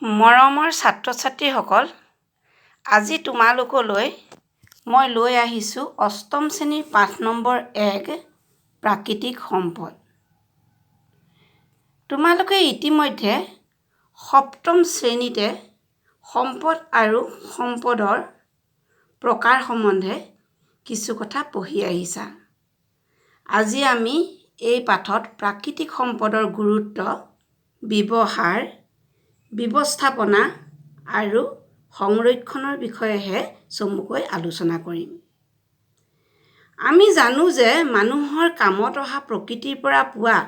মৰমৰ ছাত্ৰ ছাত্ৰীসকল, আজি তোমালোকলৈ মই লৈ আহিছোঁ অষ্টম শ্ৰেণীৰ পাঠ নম্বৰ 1, প্ৰাকৃতিক সম্পদ। তোমালোকে ইতিমধ্যে সপ্তম শ্ৰেণীতে সম্পদ আৰু সম্পদৰ প্ৰকাৰ সম্বন্ধে কিছু কথা পঢ়ি আহিছা। আজি আমি এই পাঠত প্ৰাকৃতিক সম্পদৰ গুৰুত্ব, ব্যৱহাৰ, ব্যৱস্থাপনা আৰু সংৰক্ষণৰ বিষয়েহে চমুকৈ আলোচনা কৰিম। আমি জানো যে মানুহৰ কামত অহা প্ৰকৃতিৰ পৰা পোৱা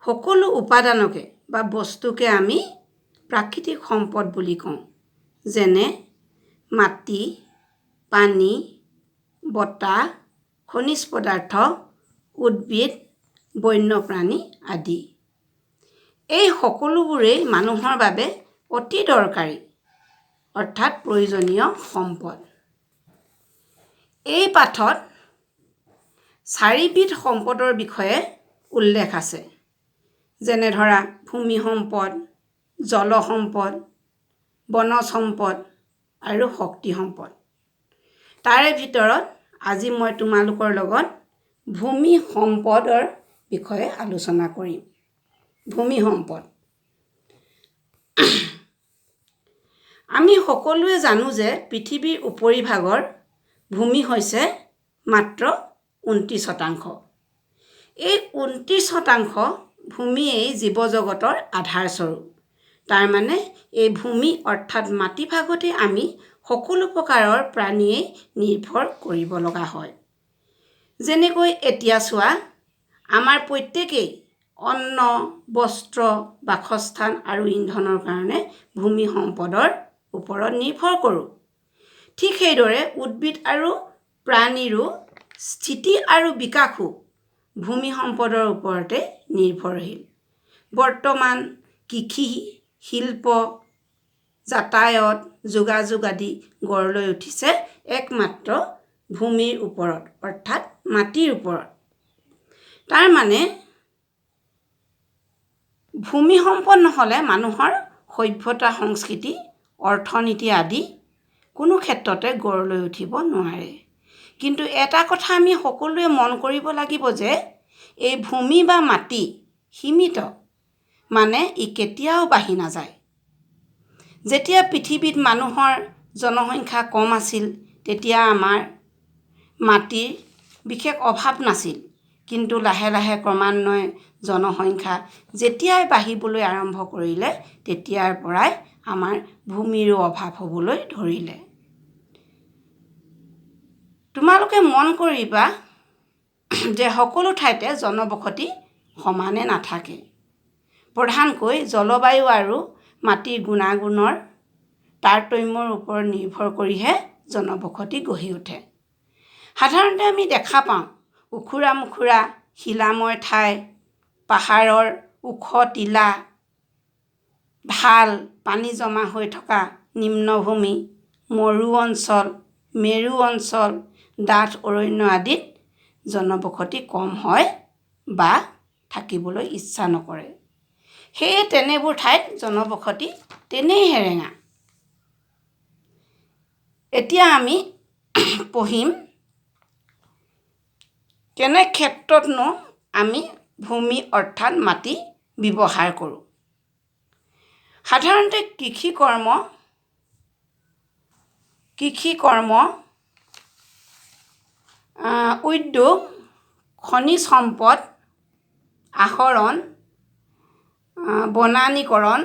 সকলো উপাদানকে বা বস্তুকে আমি প্ৰাকৃতিক সম্পদ বুলি কওঁ, যেনে মাটি, পানী, বতাহ, খনিজ পদাৰ্থ, উদ্ভিদ, বন্যপ্ৰাণী আদি। এই সকলোবোৰেই মানুহৰ বাবে অতি দৰকাৰী, অৰ্থাৎ প্ৰয়োজনীয় সম্পদ। এই পাঠত চাৰিবিধ সম্পদৰ বিষয়ে উল্লেখ আছে, যেনে ধৰা ভূমি সম্পদ, জল সম্পদ, বনজ সম্পদ আৰু শক্তি সম্পদ। তাৰে ভিতৰত আজি মই তোমালোকৰ লগত ভূমি সম্পদৰ বিষয়ে আলোচনা কৰিম। ভূমি সম্পদ আমি সকলোৱে জানো যে পৃথিৱীৰ উপৰিভাগৰ ভূমি হৈছে মাত্ৰ 29%। এই 29% ভূমিয়েই জীৱজগতৰ আধাৰস্বৰূপ। তাৰমানে এই ভূমি অৰ্থাৎ মাটিভাগতে আমি সকলো প্ৰকাৰৰ প্ৰাণীয়েই নিৰ্ভৰ কৰিব লগা হয়। যেনেকৈ এতিয়া চোৱা, আমাৰ প্ৰত্যেকেই অন্ন, বস্ত্ৰ, বাসস্থান আৰু ইন্ধনৰ কাৰণে ভূমি সম্পদৰ ওপৰত নিৰ্ভৰ কৰোঁ। ঠিক সেইদৰে উদ্ভিদ আৰু প্ৰাণীৰো স্থিতি আৰু বিকাশো ভূমি সম্পদৰ ওপৰতে নিৰ্ভৰশীল। বৰ্তমান কৃষি, শিল্প, যাতায়াত, যোগাযোগ আদি গঢ় লৈ উঠিছে একমাত্ৰ ভূমিৰ ওপৰত, অৰ্থাৎ মাটিৰ ওপৰত। তাৰমানে ভূমি সম্পদ নহ'লে মানুহৰ সভ্যতা, সংস্কৃতি, অৰ্থনীতি আদি কোনো ক্ষেত্ৰতে গঢ় লৈ উঠিব নোৱাৰে। কিন্তু এটা কথা আমি সকলোৱে মন কৰিব লাগিব যে এই ভূমি বা মাটি সীমিত, মানে ই কেতিয়াও বাঢ়ি নাযায়। যেতিয়া পৃথিৱীত মানুহৰ জনসংখ্যা কম আছিল, তেতিয়া আমাৰ মাটিৰ বিশেষ অভাৱ নাছিল। কিন্তু লাহে লাহে ক্ৰমান্বয়ে জনসংখ্যা যেতিয়াই বাঢ়িবলৈ আৰম্ভ কৰিলে, তেতিয়াৰ পৰাই আমাৰ ভূমিৰো অভাৱ হ'বলৈ ধৰিলে। তোমালোকে মন কৰিবা যে সকলো ঠাইতে জনবসতি সমানে নাথাকে। প্ৰধানকৈ জলবায়ু আৰু মাটিৰ গুণাগুণৰ তাৰতম্যৰ ওপৰত নিৰ্ভৰ কৰিহে জনবসতি গঢ়ি উঠে। সাধাৰণতে আমি দেখা পাওঁ ওখোৰা মোখোৰা শিলাময় ঠাই, পাহাৰৰ ওখ টিলা, ঢাল, পানী জমা হৈ থকা নিম্নভূমি, মৰু অঞ্চল, মেৰু অঞ্চল, ডাঠ অৰণ্য আদিত জনবসতি কম হয় বা থাকিবলৈ ইচ্ছা নকৰে। সেয়ে তেনেবোৰ ঠাইত জনবসতি তেনেই সেৰেঙা। এতিয়া আমি পঢ়িম কেনে ক্ষেত্ৰতনো আমি ভূমি অৰ্থাৎ মাটি ব্যৱহাৰ কৰোঁ। সাধাৰণতে কৃষিকৰ্ম, উদ্যোগ, খনিজ সম্পদ আহৰণ, বনানীকৰণ,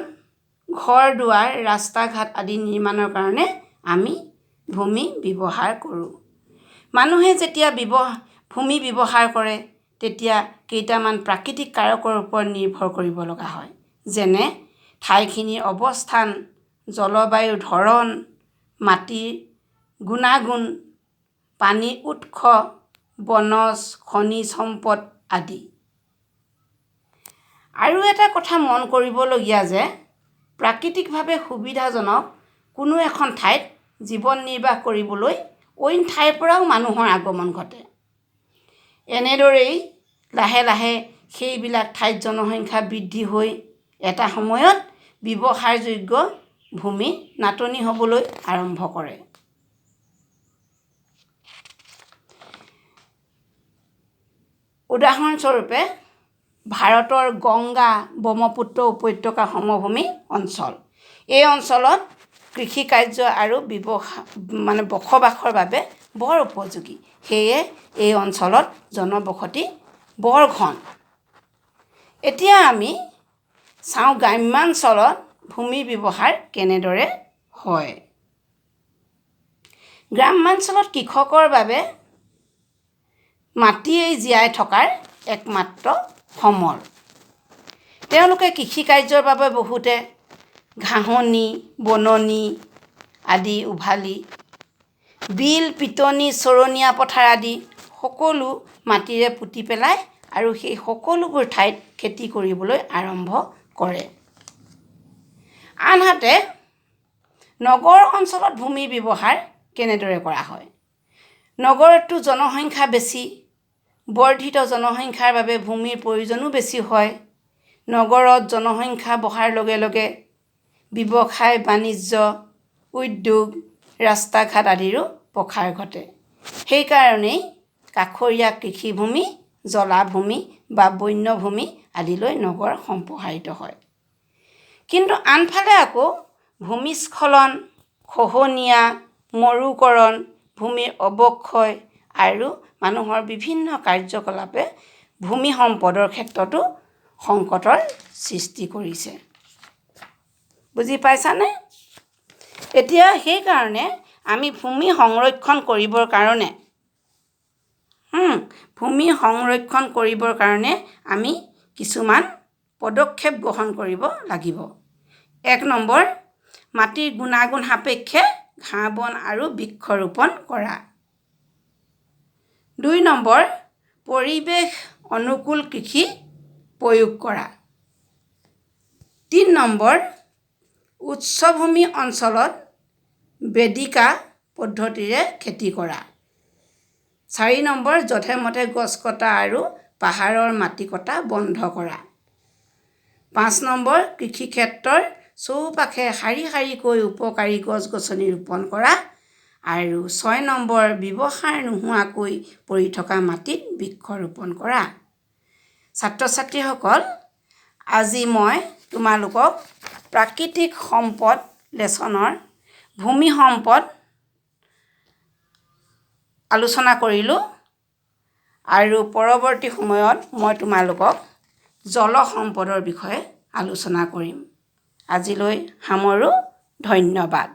ঘৰ দুৱাৰ, ৰাস্তা ঘাট আদি নিৰ্মাণৰ কাৰণে আমি ভূমি ব্যৱহাৰ কৰোঁ। মানুহে যেতিয়া ভূমি ব্যৱহাৰ কৰে, তেতিয়া কেইটামান প্ৰাকৃতিক কাৰকৰ ওপৰত নিৰ্ভৰ কৰিব লগা হয়, যেনে ঠাইখিনিৰ অৱস্থান, জলবায়ুৰ ধৰণ, মাটিৰ গুণাগুণ, পানীৰ উৎস, বনজ, খনিজ সম্পদ আদি। আৰু এটা কথা মন কৰিবলগীয়া যে প্ৰাকৃতিকভাৱে সুবিধাজনক কোনো এখন ঠাইত জীৱন নিৰ্বাহ কৰিবলৈ অইন ঠাইৰ পৰাও মানুহৰ আগমন ঘটে। এনেদৰেই লাহে লাহে সেইবিলাক ঠাইত জনসংখ্যা বৃদ্ধি হৈ এটা সময়ত ব্যৱহাৰযোগ্য ভূমি নাটনি হ'বলৈ আৰম্ভ কৰে। উদাহৰণস্বৰূপে ভাৰতৰ গংগা ব্ৰহ্মপুত্ৰ উপত্যকা সমভূমি অঞ্চল, এই অঞ্চলত কৃষি কাৰ্য আৰু ব্যৱসায় মানে বসবাসৰ বাবে বৰ উপযোগী, সেয়ে এই অঞ্চলত জনবসতি বৰ ঘন। এতিয়া আমি চাওঁ গ্ৰাম্যাঞ্চলত ভূমি ব্যৱহাৰ কেনেদৰে হয়। গ্ৰাম্যাঞ্চলত কৃষকৰ বাবে মাটিয়েই জীয়াই থকাৰ একমাত্ৰ সমল। তেওঁলোকে কৃষি কাৰ্যৰ বাবে বহুতে ঘাঁহনি বননি আদি উভালি বিল পিটনি চৰণীয়া পথাৰ আদি সকলো মাটিৰে পুতি পেলায় আৰু সেই সকলোবোৰ ঠাইত খেতি কৰিবলৈ আৰম্ভ কৰে। আনহাতে নগৰ অঞ্চলত ভূমি ব্যৱহাৰ কেনেদৰে কৰা হয়? নগৰততো জনসংখ্যা বেছি, বৰ্ধিত জনসংখ্যাৰ বাবে ভূমিৰ প্ৰয়োজনো বেছি হয়। নগৰত জনসংখ্যা বঢ়াৰ লগে লগে ব্যৱসায় বাণিজ্য, উদ্যোগ, ৰাস্তা ঘাট আদিৰো প্ৰসাৰ ঘটে। সেইকাৰণেই কাষৰীয়া কৃষিভূমি, জলাভূমি বা বন্যভূমি আদিলৈ নগৰ সম্প্ৰসাৰিত হয়। কিন্তু আনফালে আকৌ ভূমিস্খলন, খহনীয়া, মৰুকৰণ, ভূমিৰ অৱক্ষয় আৰু মানুহৰ বিভিন্ন কাৰ্যকলাপে ভূমি সম্পদৰ ক্ষেত্ৰতো সংকটৰ সৃষ্টি কৰিছে। বুজি পাইছানে? এতিয়া সেইকাৰণে আমি ভূমি সংৰক্ষণ কৰিবৰ কাৰণে ভূমি সংৰক্ষণ কৰিবৰ কাৰণে আমি কিছুমান পদক্ষেপ গ্ৰহণ কৰিব লাগিব। 1 নম্বৰ, মাটিৰ গুণাগুণ সাপেক্ষে ঘাঁহ বন আৰু বৃক্ষৰোপণ কৰা। 2 নম্বৰ, পৰিৱেশ অনুকূল কৃষি প্ৰয়োগ কৰা। 3 নম্বৰ, উচ্চভূমি অঞ্চলত বেদিকা পদ্ধতিৰে খেতি কৰা। 4 নম্বৰ, যধে মধে গছ কটা আৰু পাহাৰৰ মাটি কটা বন্ধ কৰা। 5 নম্বৰ, কৃষি ক্ষেত্ৰৰ চৌপাশে শাৰী শাৰীকৈ উপকাৰী গছ গছনি ৰোপণ কৰা। আৰু 6 নম্বৰ, ব্যৱহাৰ নোহোৱাকৈ পৰি থকা মাটিত বৃক্ষৰোপণ কৰা। ছাত্ৰ ছাত্ৰীসকল, আজি মই তোমালোকক প্ৰাকৃতিক সম্পদ লেচনৰ ভূমি সম্পদ আলোচনা কৰিলোঁ আৰু পৰৱৰ্তী সময়ত মই তোমালোকক জল সম্পদৰ বিষয়ে আলোচনা কৰিম। আজিলৈ সামৰোঁ, ধন্যবাদ।